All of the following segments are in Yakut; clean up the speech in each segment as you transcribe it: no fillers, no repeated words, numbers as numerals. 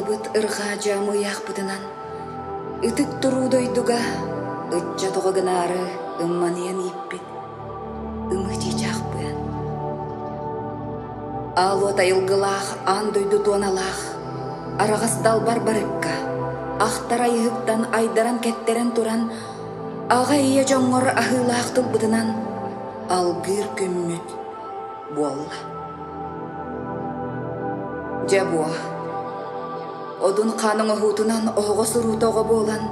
Ыйыллыбыт ырҕаа дьаамыйаахпытынан ытык туруу дойдуга ыччат оҕо гынаары ымманыйан ииппит ымыы чыычаахпыан. Аал-уот айылгылаах аан дойду туоналаах араҕас далбар барыкка ахтар айыһыктан айдаран кэттэрэн туран аҕа ийэ дьоҥҥор аһыылаах тылбытынан алгыыр күммүт буолла. Дьэ буо, одун хаан оҥоһуутунан оһоҕос уруута оҕо буолан,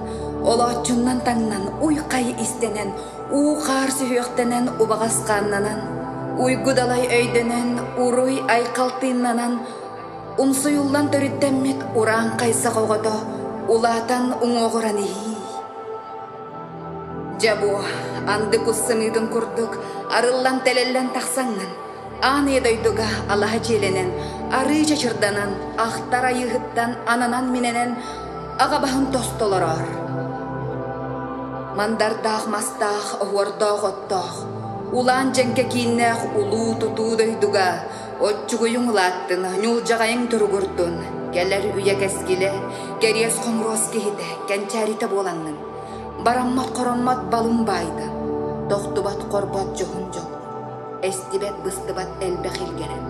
олооччуннан таҥнан, уй-хай истэнэн, уу-хаар сүһүөхтэнэн, убаҕас хааннанан, уйгу-далай өйдөнөн, уруй-айхал тыыннанан, умсуйуллан төрүттэммит урааҥхай саха оҕото улаатан уҥуоҕуран иһиий. Дьэ буо, анды кус сымыытын курдук арыллан-тэлэллэн тахсаҥҥын, аан ийэ дойдуга алаһа дьиэлэнэн, арыы чачырданан, ахтар айыыһыттан ананан-минэнэн аҕа баһын тостолороор. Мандардаах мастаах, оһуордоох оттоох, улаан дьэҥкэ кииннээх улуу тутуу дойдуга оччугуйуҥ улааттын, ньулдьаҕайыҥ туругурдун, кэлэр үйэ кэскилэ, кэриэс хомуруос киһитэ, кэнчээритэ буолаҥҥын, бараммат-хороммот балым баайда, тохтубат хорбот дьоһун дьол, эстибэт-быстыбат элбэх илгэлэн,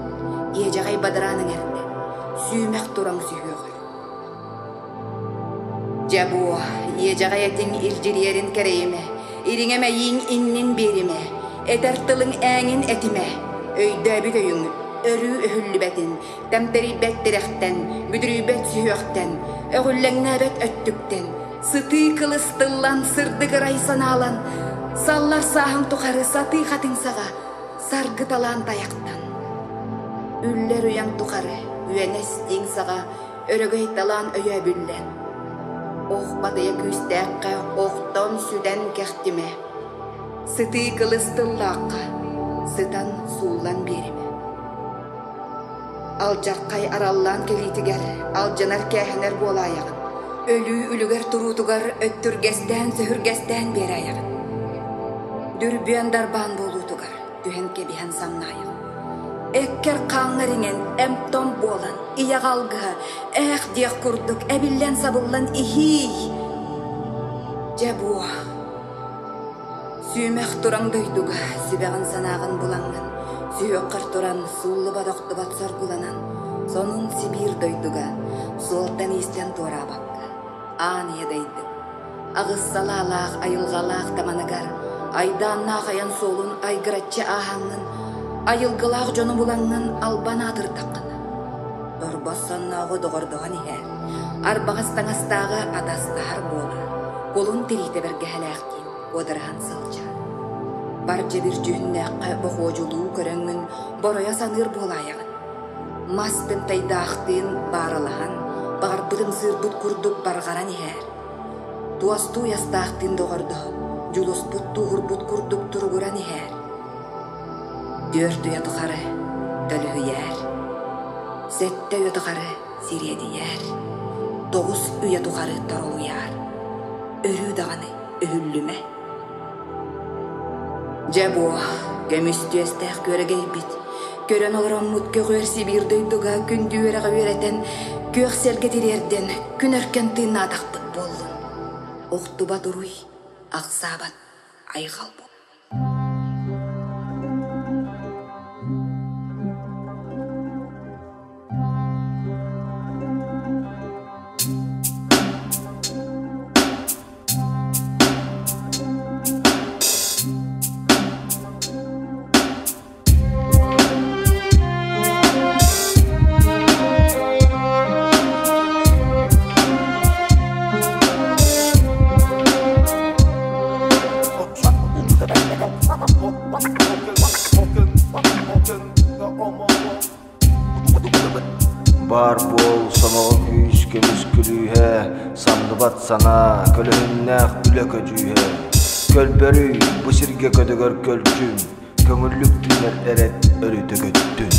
иэдьэҕэй бадараан эҥэрдэ, сүүмэх тураҥ сүһүөҕэр. Дьэ буо, иэдьэҕэй этиҥ илдьирийэрин кэрэйимэ, ириҥэ мэйииҥ иннин биэримэ, этэр тылыҥ ээҥин этимэ, өйдөөбүт өйүҥ өрүү өһүллүбэтин, тэмтэрийбэт тирэхтэн, бүдүрүйбэт сүһүөхтэн, өҕүллэҥнээбэт өттүктэн, сытыы кылыс тыллан, сырдык ырай санаалан, саллар сааһыҥ тухары сатыы хатыҥ саҕа саргы талаан тайахтан. Үллэр үйэҥ тухары үөнэс диҥ саҕа өрөгөй талаан өйөөбүллэн. Ох батыйа күүстээххэ охтон сүтэн кэхтимэ. Сытыы кылыс тыллаахха сытан сууллан биэримэ. Алдьархай араллаан кэлиитигэр алдьанар-кээһэнэр буолаайаҕын, өлүү үлүгэр туруутугар өттүргэстээн-сөһүргэстээн биэрээйэҕин. Дүрбүөн дарбаан буолуутугар түһэн кэбиһэн самнаайаҕын. Эккэр хааҥҥар иҥэн, эмп-том буолан, ийэҕэ алгыһа, ээх диэх курдук эбиллэн-сабыллан иһиий. Дьэ буо, Сүүмэх тураҥ дойдуга сүбэҕин-санааҕын булаҥҥын, сүһүөххэр туран сууллубат-охтубат соргуланан, сонун Сибиир дойдуга суолтан-иистэн туораабакка, аан ийэ дайдыҥ. Аҕыс салаалаах айылҕалаах таманыгар айдааннаах айан суолун айгыраччы ааһаҥҥын, айылгылаах дьону булаҥҥын албан аатырдаххына, торбос соннооҕу доҕордоһон иһээр, арбаҕас таҥастааҕы атастаһар буола, кулун тириитэ бэргэһэлээхтиин уодарыһан сылдьар. Бар дьэбир дьүһүннээххэ бохуодьулуу көрөҥҥүн боройо саныыр буолаайаҕын. Мас тымтайдаахтыын бааралаһан, баҕарбытым сыырбыт курдук барҕаран иһээр. Туостуу уйастаахтыын доҕордоһон, дьулуспут тууһурбут курдук туругуран иһээр. Түөрт үйэ тухары төлүһүйээр. Сэттэ үйэ тухары сириэдийээр. Тоҕус үйэ тухары торолуйаар. Өрүү даҕаны өһүллүмэ. Дьэ буо, көмүс түөстээх күөрэгэйбит, көрөн олороммут көҕүөр Сибиир дойдуга күндү үөрэҕи үөрэтэн, күөх сэргэ тириэрдэн, күн өркөн тыыннаатахпыт буоллун. Охтубат уруй, ахсаабат айҕал буоллун. Баар буол сомоҕо күүс көмүс күлүүһэ, самныбат санаа, көлөһүннээх үлэ көдьүүһэ. Көлбөрүй, бу сиргэ көдөгөр көлдьүн, көҥүллүк түүнэр эрэт өрүтэ көттүн.